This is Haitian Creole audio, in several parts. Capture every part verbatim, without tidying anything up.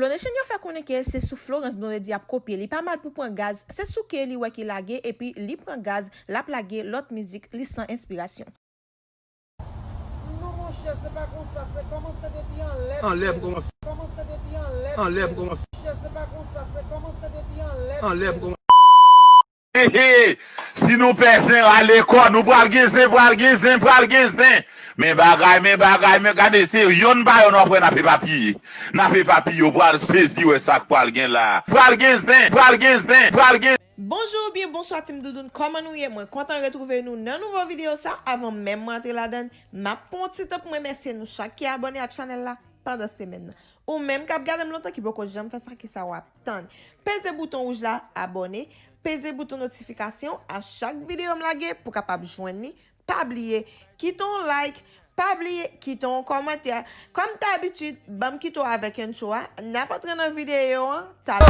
Flonation yo fè konnen ke se sou Florence Blondedy ap kopye, li pa mal pou pran gaz, se souke li wè ki lage epi li pran gaz, l ap lage lòt mizik, li san enspirasyon. Non monchè, se pa konsa, se kòmanse depi anlè. Anlè pou kòmanse. Kòmanse depi anlè. Anlè pou kòmanse. Monchè, se pa konsa, se kòmanse depi anlè. Anlè pou kòmanse. Hehe, si nou pè zen rale kò nou, pral gen zen, pral gen zen, pral gen zen. Men bagay, men bagay, men gade se yonn pa yonn w ap wè n ap epapiye. N ap epapiye, w pral sezi wè sa k pral gen la. Pral gen zen, pral gen zen, pral gen. Bonjou oubyen bonswa Team Doudoune, kòman nou ye? Mwen kontan retwouve nou nan nouvo videyo sa. Avan menm mwen antre ladann, m ap pran yon ti tan pou m remèsye nou chak ki abòne ak chanèl la pandan semèn nan. Ou menm k ap gade m lontan ki poko janm fè sa, kisa w ap tann? Peze bouton wouj la, abòne, peze bouton notifikasyon a chak videyo m lage pou w kapab jwenn li. Pa bliye kite yon like, pa bliye kite yon kòmantè. Kòm dabitid, ban m kite w avèk intro a, n ap antre nan videyo an talè.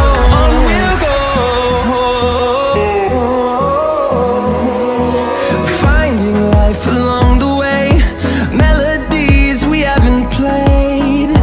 Finding life along the way, melodies we haven't played.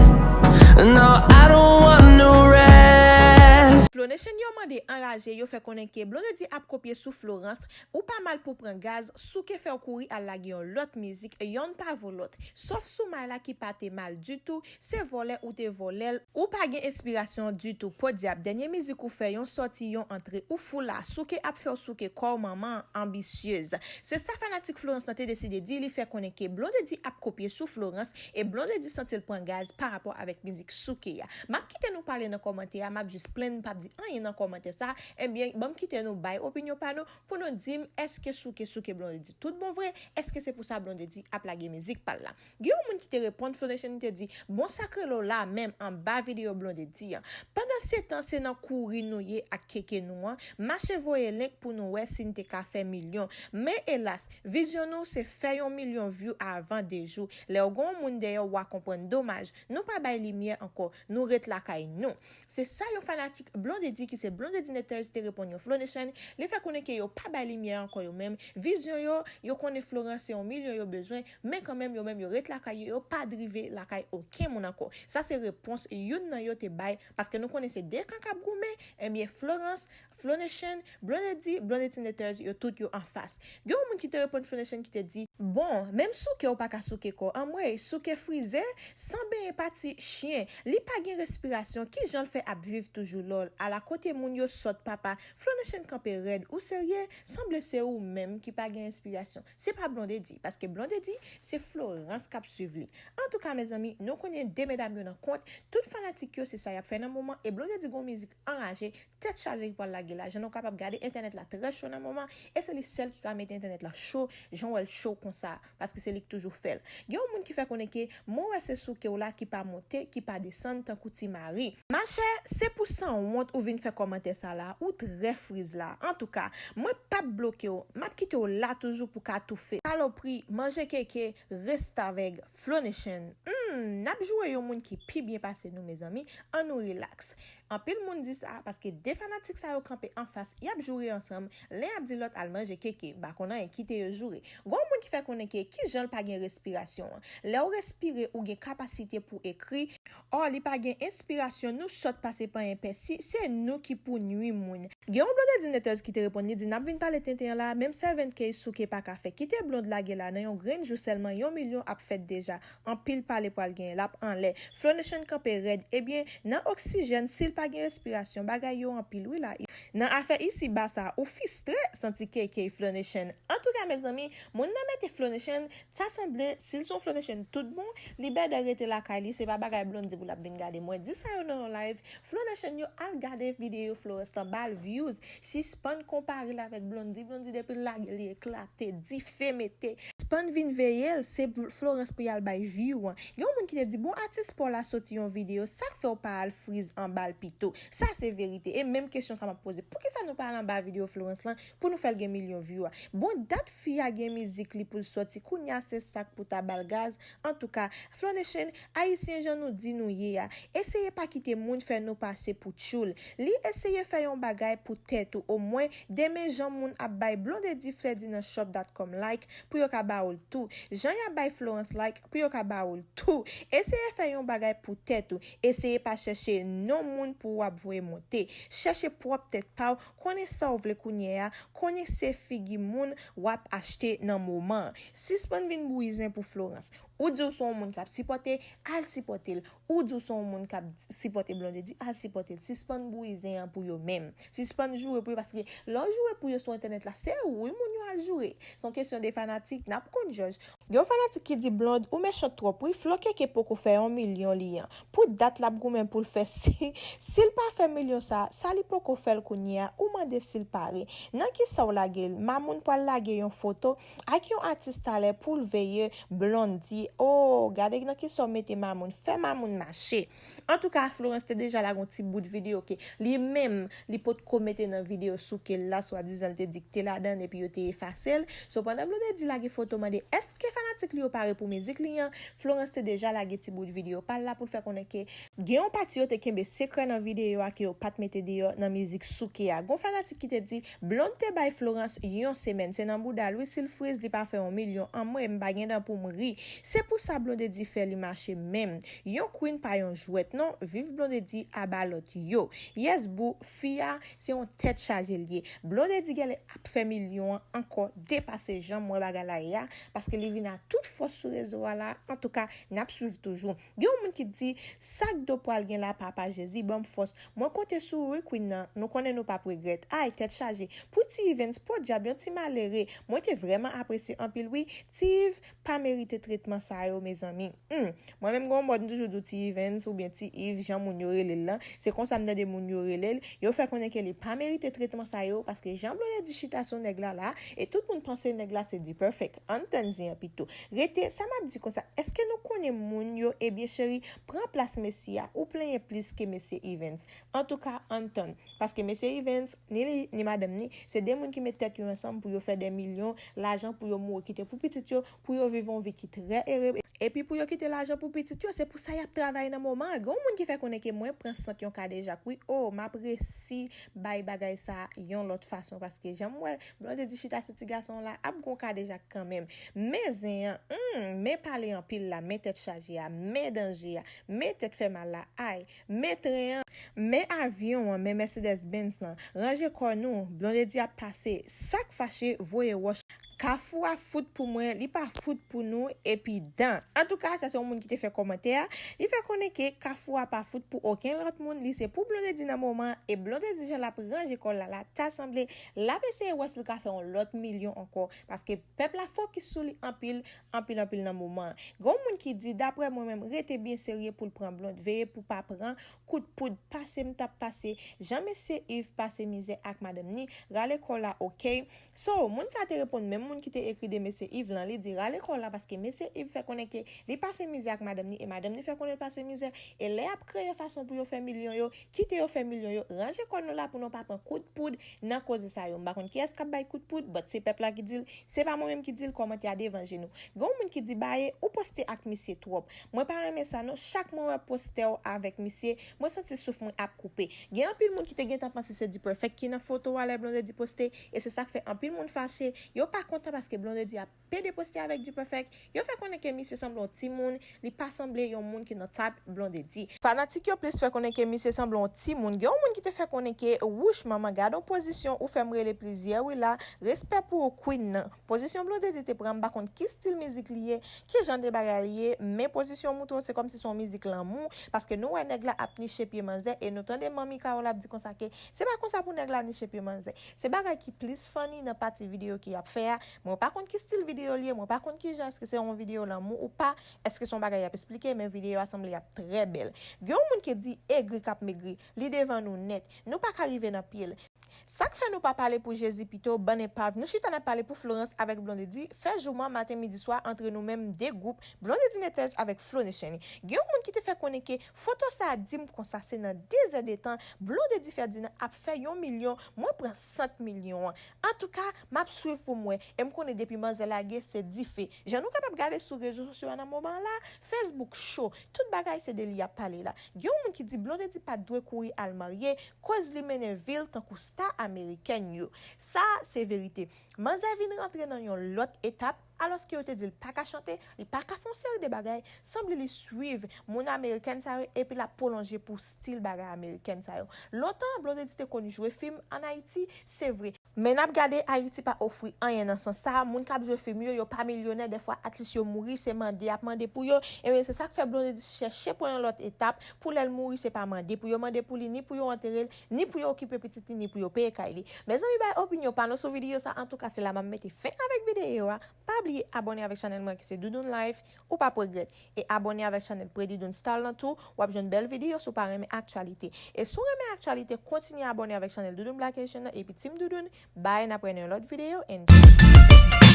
No, I don't want no rest. Flonation yo mande anraje, yo fè konnen ke Blondedy ap kopye sou Florence, ou pa mal pou pran gaz, souke fè w kouri al lage yon lòt mizik, yonn pa vo lòt. Sòf sou may la ki pa te mal ditou, se vòlè ou te vòlè l, ou pa gen enspirasyon ditou. Podyab, dènye mizik ou fè, yon sòti, yon antre, ou fou la, souke ap fè w souke kò w manman, anbisyez. Se sa fanatik Florence lan te deside di, li fè konnen ke Blondedy ap kopye sou Florence e Blondedy santi l pran gaz pa rapò avèk mizik souke a. M ap kite nou pale nan kòmantè a, m ap jis plenn, m p ap di anyen nan kòmantè sa, ebyen, ban m kite nou bay opinyon pa nou pou nou di m èske souke souke Blondedy tout bon vre, èske se pou sa Blondedy ap lage mizik pa l la. Gen yon moun ki te reponn Flonation, li te di, bon sa k rele w la menm anba videyo Blondedy an. Pandansetan se nan kouri nou ye ak keke nou an, mache voye link pou nou wè si n te ka fè milyon. Men elas, vizyon nou se fè yon milyon view avan de jou. Lè w gen yon moun dèyè w, w a konprann. Domaj, nou pa bay limyè ankò, nou ret lakay nou. Se sa yon fanatik Blondedy ki se Blondedy Neters te reponn yon Flonation, li fè konnen ke yo pa bay limyè ankò yo menm, vizyon yo, yo konnen Florence se yon milyon yo bezwen, men kanmenm yo menm yo ret lakay yo, yo pa drive lakay okenn moun ankò. Sa se repons youn nan yo te bay, paske nou konnen se de kan k ap goumen, ebyen Florence, Flonation, Blondedy, Blondedy Neters, yo tout yo anfas. Gen yon moun ki te reponn Flonation ki te di, bon, menm souke w pa ka souke kò, anmwey, souke frize, san benyen pati chyen, li pa gen respirasyon, kijan l fè ap viv toujou lòl, ala kote moun yo sòt papa, Flonation kanpe rèd, ou serye? Sanble se ou menm ki pa gen enspirasyon. Se pa Blondedy, paske Blondedy, se Florence k ap swiv li. Antouka, mezanmi, nou konnen de medam yo nan kont, tout fanatik yo se sa y ap fè nan moman, e Blondedy gon mizik anraje, tèt chaje ki pral lage la, jan nou kapab gade entènèt la trè cho nan moman, e se li sèl ki ka mete entènèt la cho, jan w wè l cho konsa, paske se li k toujou fè l. Gen yon moun ki fè konnen ke mwen wè se souke w la ki pa monte, ki pa desann tankou ti mari. Machè, se pou sanwont ou vin fè kòmantè sa la, ou trè friz la. Antouka, mwen p ap bloke w, m ap kite w la toujou pou ka toufe. Salopri, manje keke, restavèg, Flonation. Humm, n ap joure yon moun ki pi byen pase nou, mezanmi, ann nou rilaks. Anpil moun di sa, paske de fanatik sa yo kanpe anfas, y ap joure ansanm, len ap di lòt al manje keke, m pa konn anyen, kite yo joure. Gon moun ki fè konnen ke kijan l pa gen respirasyon an. Lè w respire, ou gen kapasite pou ekri, ò, li pa gen enspirasyon, nou sòt pase panyen pèsi, se nou ki pou nwi moun. Gen yon Blondedy Neters ki te reponn, li di, n ap vin pale tenten an la, menm seven K souke pa ka fè. Kite Blonde lage la, nan yon grenn jou sèlman, yon milyon ap fèt deja. Anpil pale pral genyen, l ap anlè. Flonation kanpe rèd. Ebyen, nan oksijèn, si l pa gen respirasyon, bagay yo anpil wi la. Nan afè isi ba sa, ou fistre, santi keke Flonation. Antouka, mezanmi, moun nan mete Flonation, sa sanble, si l se yon Flonation tout bon, li bèdè rete lakay li, se pa bagay Blondedy pou l ap vin gade. Mwen di sa yo nan yon live, Flonation yo al gade videyo Florence lan, ba l views, sispann konpare l avèk Blondedy, Blondedy depi l lage li eklate, dife mete. Sispann vin veye l, se Florence pou y al bay view an. Gen yon moun ki te di, bon atis pa w la soti yon videyo, sa k fè w pa al friz anba l pito? Sa se verite. E menm kesyon sa m ap poze Poukisa nou pa al anba videyo Florence lan pou nou fè l gen milyon view a? Bon, dat fi a gen mizik li pou l sòti, kounye a se sa k pou ta ba l gaz. Antouka, Flow Nation, Ayisyen, jan nou di nou ye a, eseye pa kite moun fè nou pase pou tchoul. Li eseye fè yon bagay pou tèt ou, omwen demen jan moun ap bay Blondedy flè di nan shop dot com like pou yo ka ba ou l tou. Jan y ap bay Florence like pou yo ka ba ou l tou. Eseye fè yon bagay pou tèt ou. Eseye pa chèche non moun pou w ap voye monte. Chèche pwòp tèt pa w, konnen sa w vle kounye a, konnen se figi moun w ap achte nan moman an. Sispann vin bouyi zen pou Florence. Ou di w se yon moun k ap sipòte, al sipòte l. Ou di w se yon moun k ap sipòte Blondedy, al sipòte l. Sispann bouyi zen an pou yo menm. Sispann joure pou yo, paske lè w joure pou yo sou entènèt la, se ou wi moun yo al joure. Se yon kesyon de fanatik, n ap konn jòj. Gen yon fanatik ki di Blonde, ou mechan twòp wi, Flo Keke poko fè yon milyon li an. Pou dat l ap goumen pou l fè si, si l pa fè milyon sa, sa li poko fè l kounye a, ou mande si l pare. Nan kisa w lage l? Mamoun pral lage yon foto ak yon atis talè pou l veye Blondedy. Oh, gade nan kisa w mete Mamoun, fè Mamoun mache. Antouka, Florence te deja lage yon ti bout videyo ke li menm, li potko mete nan videyo souke l la, swadizan l te di k te ladan l epi yo te efase l. So, pandan Blondedy lage foto mande èske fanatik li yo pare pou mizik li an, Florence te deja lage ti bout videyo pa l la pou l fè konnen ke gen yon pati yo te kenbe sekrè nan videyo a ke yo pa t mete deyò nan mizik souke a. Gon fanatik ki te di, Blonde te bay Florence yon semèn, se nan bouda l wi, si l friz li pa fè yon milyon, anmwey m pa gen dan pou m ri. Se pou sa Blondedy fè li mache menm. Yon queen pa yon jwèt non, viv Blondedy aba lòt yo. Yes boo, fi a se yon tèt chaje l ye. Blondedy genlè ap fè milyon an ankò depase jan m wè bagay la ye a, paske li vin a tout fòs sou rezo a la. Antouka, n ap swiv toujou. Gen yon moun ki di, sa k do pral gen la papa Jezi, ban m fòs. Mwen konte sou ou wi queen nan, nou konnen nou p ap regrèt. Ay, tèt chaje. Pou T Evens, podyab, yon ti malere. Mwen te vrèman apresye anpil wi. T Ev pa merite tretman sa yo, mezanmi. Hmm. Mwen menm gen yon mòd m toujou di w T Evens oubyen T Ev, jan moun yo rele l lan. Se konsa m tande moun yo rele l. Yo fè konnen ke li pa merite tretman sa yo, paske jan Blondedy chita sou nèg la la, e tout moun panse nèg la se D-Perfect. Ann tann zen an pito. Rete, sa m ap di konsa, èske nou konnen moun yo? Ebyen cheri, pran plas mesye a, ou plenyen plis ke mesye Evens. Antouka, ann tann. Paske mesye Evens, ni li, ni madanm ni, se de moun ki met tèt yo ansanm pou yo fè de milyon lajan pou yo mouri kite pou pitit yo, pou yo viv yon vi ki trè ere, epi pou yo kite lajan pou pitit yo, se pou sa y ap travay nan moman an. Gen yon moun ki fè konnen ke mwen pran sant yon kadejak wi, oh, m ap resi bay bagay sa yon lòt fason, paske jan m wè Blondedy chita sou ti gason la, ap gon kadejak kanmenm. Men zen an, hmm, men pale anpil la, men tèt chaje a, men danje a, men tèt fè mal la, ay, men tren an, men avyon an, men Mercedes Benz lan. Ranje kò nou, Blondedy ap pase. Sa k fache, voye wòch. Kafou a fout pou mwen, li pa fout pou nou, epi dan. Antouka, sa se yon moun ki te fè kòmantè a. Li fè konnen ke Kafou a pa fout pou okenn lòt moun, li se pou Blondedy nan moman an, e Blondedy jan l ap ranje kò l la la, ta sanble l ap eseye wè si l ka fè yon lòt milyon ankò, paske pèp la fokis sou li anpil, anpil, anpil nan moman an. Gen yon moun ki di, daprè mwen menm, rete byen serye pou l pran Blonde, veye pou pa pran kout poud, pase m t ap pase, jan mesye Yves pase mizè ak madanm ni, rale kò w la, oke. So, moun sa te reponn menm moun ki te ekri de mesye Yves lan, li di rale kò w la paske mesye Yves fè konnen ke li pase mizè ak madanm ni e madanm ni fè konnen l pase mizè. E lè y ap kreye fason pou yo fè milyon yo, kite yo fè milyon yo, ranje kò nou la pou nou pa pran kout poud nan koze sa yo. M pa konn kiyès k ap bay kout poud, but se pèp la ki di l, se pa mwen menm ki di l, kòmantè a devan je nou. Gen yon moun ki di, Baye, ou poste ak misye twòp. Mwen pa renmen sa non, chak mwen wè postè w avèk misye, mwen santi souf mwen ap koupe. Gen anpil moun ki te gentan panse se D-Perfect ki nan foto a lè Blondedy poste, e se sa k fè anpil moun fache. Yo pa kontan paske Blondedy ap pede poste avèk D-Perfect. Yo fè konnen ke misye sanble yon timoun, li pa sanble yon moun ki nan type Blondedy. Fanatik yo plis fè konnen ke misye sanble yon timoun. Gen yon moun ki te fè konnen ke, wouch manman, gad on pozisyon, ou fè m rele plizyè wi la, respè pou ou queen nan. Pozisyon Blondedy te pran, m pa konn ki stil mizik li ye, ki jan de bagay li ye, men pozisyon mouton se kòmsi se yon mizik lanmou, paske nou wè nèg la ap niche pye manzè, e nou tande manmi Carole ap di konsa ke se pa konsa pou nèg la niche pye manzè. Se bagay ki plis funny nan pati videyo ke y ap fè a. Mwen pa konn ki stil videyo li ye, mwen pa konn ki jan, èske se yon videyo lanmou ou pa, èske se yon bagay y ap esplike, men videyo a sanble y ap trè bèl. Gen yon moun ki di egri k ap megri, li devan nou nèt, nou pa ka rive nan pye l. Sa k fè nou pa pale pou Jezi pito, bann enpav? Nou chita n ap pale pou Florence avèk Blondedy, fè jouman maten, midi, swa, antre nou menm de gwoup, Blondedy Netez avèk Flo Nation. Gen yon moun ki te fè konnen ke foto sa a di m konsa se nan de zè de tan, Blondedy Ferdinand ap fè yon milyon, mwen pran sant milyon an. Antouka, m ap swiv pou m wè, e m konnen depi manzè lage, se dife. Jan nou kapab gade sou rezo sosyo a nan moman la, Facebook cho, tout bagay se de li y ap pale la. Gen yon moun ki di Blondedy pa t dwe kouri al marye, koz li mennen vi l tankou sta amerikèn yo. Sa, se verite. Manzè vin rantre nan yon lòt etap, alòske yo te di l pa ka chante, li pa ka fè yon seri de bagay, sanble li swiv moun amerikèn sa yo, epi l ap pwolonje pou stil bagay amerikèn sa yo. Lontan, Blondedy te konn jwe fim ann Ayiti, se vre. Men n ap gade, Ayiti pa ofri anyen nan sans sa, moun k ap jwe fim yo, yo pa milyonè, dèfwa atis yo mouri, se mande y ap mande pou yo, ebyen se sa k fè Blondedy chèche pran yon lòt etap, pou lè l mouri, se pa mande pou yo mande pou li, ni pou yo antere l, ni pou yo okipe pitit li, ni pou yo peye kay li. Mezanmi, bay opinyon pa nou sou videyo sa, antouka se la m ap mete fen avèk videyo a, pa bliye abòne avèk chanèl mwen ki se Doudoune Life, ou p ap regrèt. E abòne avèk chanèl Predidoune Style lan tou, w ap jwenn bèl videyo si w pa renmen aktyalite. E si w renmen aktyalite, kontinye abòne avèk chanèl Doudoune Black Haitian nan epi Team Doudoune, bye, n ap wè nan yon lòt videyo, enjoy.